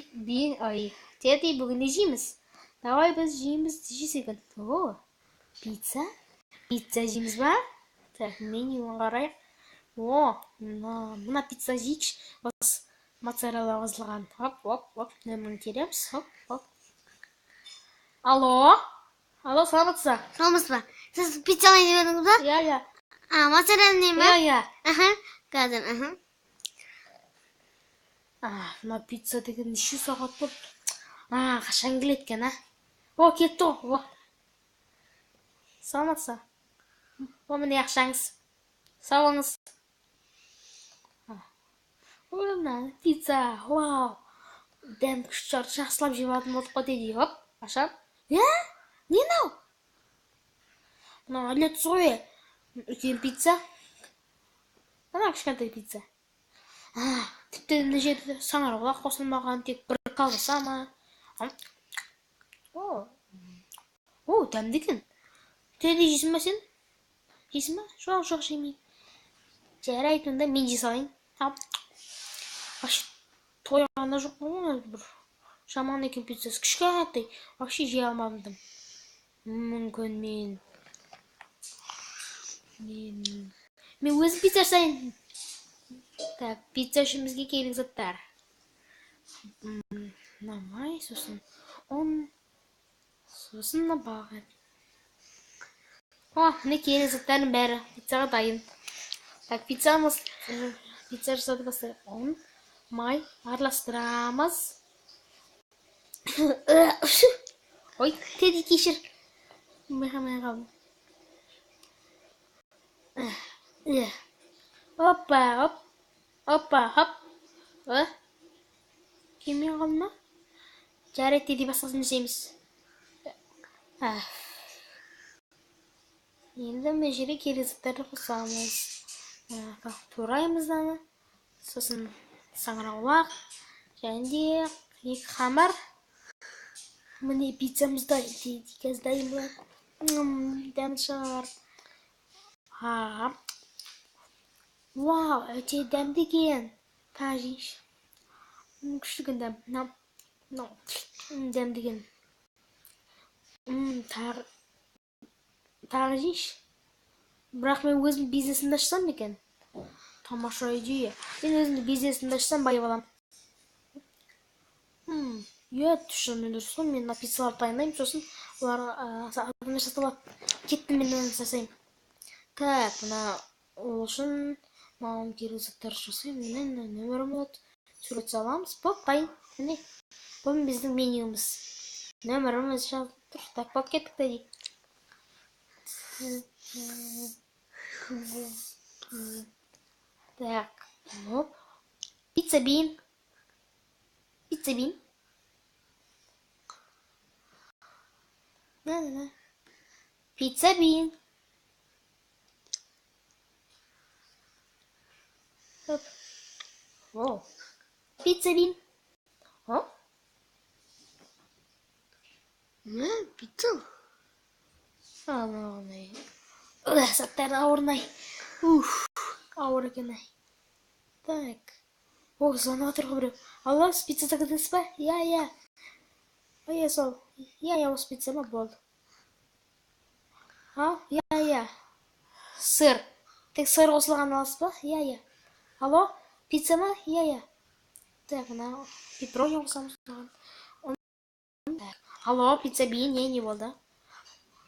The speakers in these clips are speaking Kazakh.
Ой, Теди, бүгін не жейміз? Давай біз жейміз, жесек екен. О, пицца? Пицца жейміз ба? Так, менюін қарайық. О, мына пицца жейікші. Бас моцарелла қосылған. Хоп, хоп, хоп. Нөмірін тереміз. Хоп, хоп. Алло? Алло, саламатсыз ба? Саламатсыз ба? Сіз пицца алайын деп едіңіз ба? Иә, иә. А, моцарелла ма? Иә, иә. Аха, қазір, аха. Мына пицца деген неше сағат болды? Қашан келеді екен, а? О, кетті ғой. О. Саламатсыз ба? О, міне ақшаңыз. Сау болыңыз. О, мына пицца. Вау. Дәм күшті шығар. Жақсылап жеп алатын болдық қой, деді. Хоп, ашам. Е? Не мынау? Мынау әділетсіз ғой. Үлкен пицца. Мына кішкентай пицца. Тіпті мына жерде саңырауқұлақ қосылмаған, тек бір колбаса ма? О, о, дәмді екен. Теде жейсің ба сен? Жейсің ба? Жоқ, жоқ, жемеймін. Жарайды, онда мен жей салайын. Ал. Вообще тойған да жоқ қой, бір жаман екен пиццасы. Кішкентай, вообще жей алмадым дым. Мүмкін мен өзім пицца жасайын. Так, пицца үшін бізге керек заттар. Мына май, сосын ұн, сосын мына балық. О, міне керек заттардың бәрі пиццаға дайын. Так, пицца жасауды бастайық. Ұн, май араластырамыз. Ой, Теди, кешір. Байқамай қалдым. Опа, оп. Опа, хоп. О. Келмей қалды ма? Жарайды, Теди, басқасын жасаймыз. Енді мына жерге керек заттарды қосамыз. Тураймыз мынаны. Сосын саңырауқұлақ және де екі қамыр. Міне пиццамыз дайын. Теди, қазір дайын болады. Дәмді шығар. Вау, өте дәмді екен. Тағы жейінші. Күшті екен дәм. Мынау, дәмді екен. Тағы жейінші. Бірақ мен өзім бизнесімді ашсам екен. Тамаша идея. Мен өзімді бизнесімді ашсам байып аламын. Иә, шынымен дұрыс қой. Мен мына пиццаларды дайындаймын, сосын олар адамдар сатып алады. Кеттім, мен өзім жасаймын. Так, мына ол үшін маған керек заттарды жасаймын. Міне нөмірім болады. Сурет саламыз. Болды, дайын. Міне. Бұл біздің менюміз. Нөміріміз жазылып тұр. Так, болып кеттік те дейік. Так, оп. Пицца бин. Пицца бин. На-на-на. Пицца бин. Хоп. О. Пицца бин. О. Не, пицца? Анау. Заттардың ауырын ай. Уф, ауыр екен ай. Так. О, звонок отыр ғой біреу. Алло, сіз пицца заказ ба? Иә, иә. Иә, сол. Иә, иә, осы пицца ма? Болды. Ау, иә, иә. Сыр. Тек сыр қосылған аласыз ба? Иә, иә. Алло, пицца ма? Иә, иә. Так, мына пепперони қосамыз оған. Так. Алло, пицца бейін, не, не болды?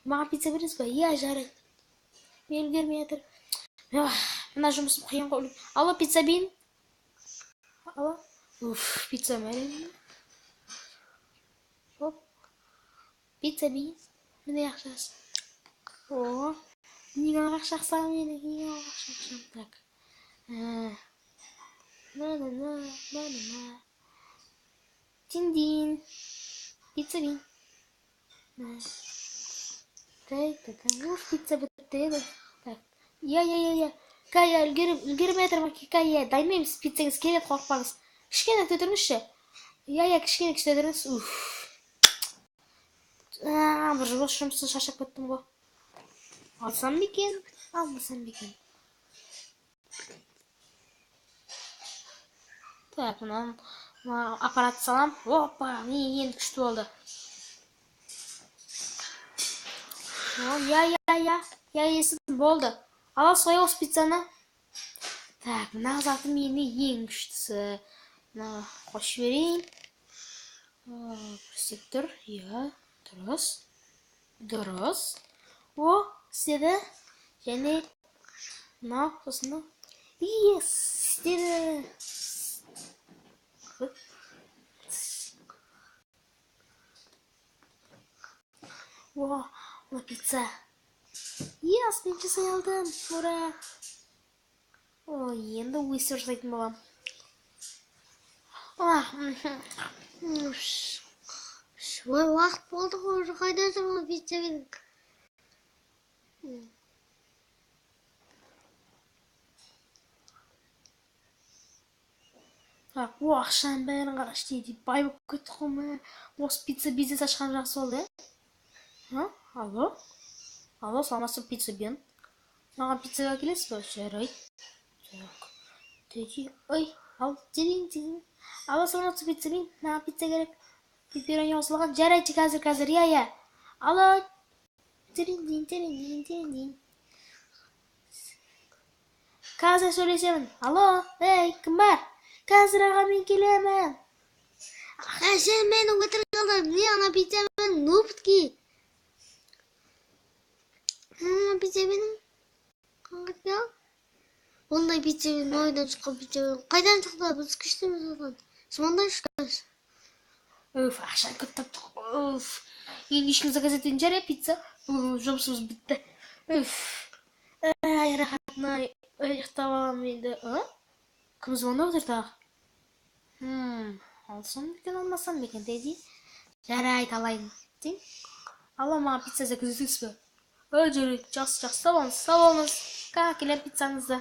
Маған пицца бересіз ба? Иә, жарайды. Мен үлгермей жатыр. Мына жұмысым қиын ғой. Алло, пицца бейін. Алло. Уф, пицца ма? Оп. Пицца бейін. Міне ақшасы. О, неге ақша ақсам мені? Неге ақша ақшам? Так. На-на-на, на-на-на. Тин-дин. Пицца бейін. На. Так, так, так. Уф, пицца бітті еді. Так. Иә, иә, иә, иә. Кая, үлгермей жатырмын. Кая, дайындаймыз. Пиццаңыз келеді, қорықпаңыз. Кішкене күте тұрыңызшы. Иә, иә, кішкене күте тұрыңыз. Уф. Бір жұмыс жұмыстан шаршап кеттім ғой. Алсам ба екен? Алмасам ба екен? Так, мынаны Мына аппарат салам. Опа, міне, енді күшті болды. О, иә, иә, иә, иә, естідім, болды. Ала ғой осы пиццаны. Так, мына заты менің ең күштісі. Мына қосып жіберейін. Істеп тұр, иә, дұрыс. Дұрыс. О, істеді. Және мынау, сосын мынау. Yes, істеді. О, мына пицца. Yes, мен жасай алдым. Ура. О, енді өйстіп жасайтын боламын. Ой, уақыт болды ғой уже, қайда жүр ол пицца менің? Так, о, ақшаның бәрін қарашы дейді. Бай болып кеттік қой, мә. Осы пицца бизнес ашқан жақсы болды, иә? Алло? Алло, саламатсыз ба, пицца бен? Маған пицца әкелесіз ба? Жарайды. Так. Теди, ой, ал, терейін, терейін. Алло, саламатсыз ба, пицца бен? Маған пицца керек. Пепперони қосылған. Жарайды, қазір, қазір, иә, иә. Алло. Терейін, дейін, терейін, дейін, терейін, дейін. Қазір сөйлесемін. Алло, ей, кім бар? Қазір, аға, мен келемін. Ә, сен мені өтірік алдың. Не, ана пицца менің нубский. Ана пицца менің. Қандай? Ондай пицца мен ойдан шыққан пицца мен. Қайдан шықты? Біз күштіміз одан. Звондайшы қазір. Уф, ақша көп таптық. Уф. Енді ешкім заказ етпейтін шығар, иә, пицца. Жұмысымыз бітті. Уф. Ай, рахат, ұйықтап аламын енді. А? Кім звондап отыр тағы? Алсам ба екен, алмасам ба екен, деді. Жарайды, алайын. Дейін. Алло, маған пицца заказ етесіз бе? Ой, жарайды, жақсы, жақсы, сау болыңыз, сау болыңыз. Қазір келемін пиццаңызды.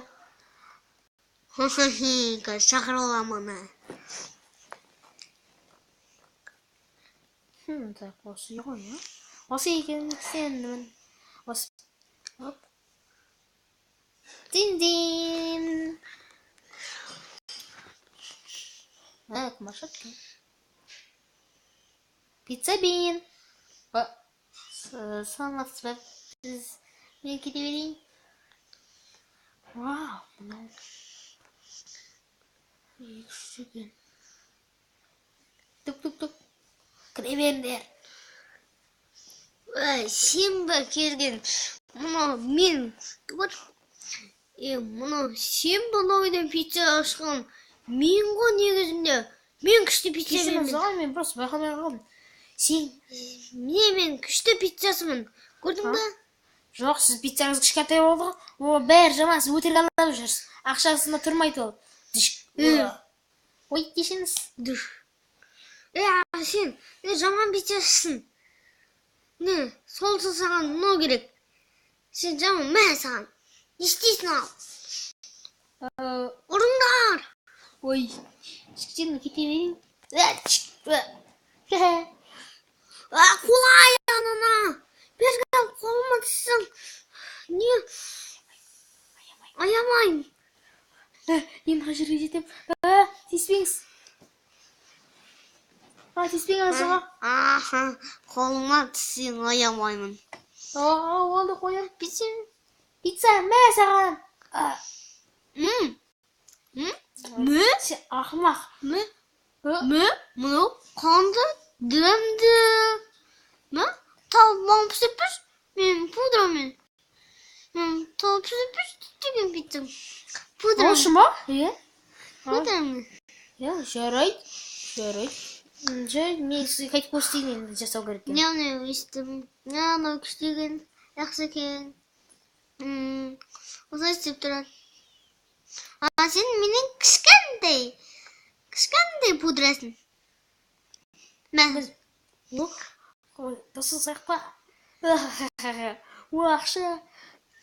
Қазір шақырып аламын оны. Так, осы үй ғой, иә? Осы екенін сендімін. Осы. Оп. Дин-дин. Так, маршрутка. Пицца бин. Саламатсыз ба? Біз мен кете берейін. Вау, мынау. Күшті екен. Тук-тук-тук. Кіре беріңдер. Ой, сен бе келген? Мынау мен. Вот. Е, мынау сен бе ойдан пицца ашқан? Мен ғой негізінде. Мен күшті пицца Кешіріңіз, беремін. аға, мен просто байқамай қалдым. Сен Міне, мен күшті пиццасымын. Көрдің бе? Жоқ, сіз пиццаңыз кішкентай болды ғой. О, бәрі жаман, сіз өтірік алдап жүрсіз. Ақшасында тұрмайды ол. Дыш. Ой, кешіріңіз. Дүш. Е, сен не жаман пиццасысың. Не, сол саған мынау керек. Сен жаман, мә саған. Не істейсің ал? Ұрыңдар. Ой, кішкене кете берейін. А, құлай анана. Бері кел, қолыма түссең. Не? Аямайын. Енді қай жерге жетемін? Тиіспеңіз. Тиіспеңіз, аға. Аха, қолыма түссең аямаймын. Болды, қоямын. Пицца. Пицца, мә саған. Мә? Сен ақымақ. Мә? Мә? Мынау қанды, дәмді. Мә? Тауып пісіп. Мен пудрамен. Мен тауып пісіп деген пиццам. Пудра. Осы ма? Иә. Пудрамен. Иә, жарайды. Жарайды. Жарайды, мен сізге қайтып көрсетейін енді жасау керек екенін. Не, не өйстім. Не, анау күшті екен. Жақсы екен. Осылай істеп тұрады. А сен менің кішкентай, кішкентай пудрасың. Мә. Ой, досың па? О, ақша.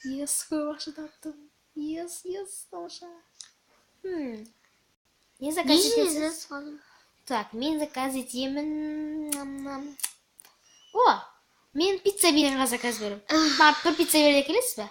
Yes, көп ақша таптым. Yes, yes, тамаша. Не заказ етесіз? Так, мен заказ етемін. О, мен пицца беренға заказ беремін. Маған бір пицца бере келесіз бе?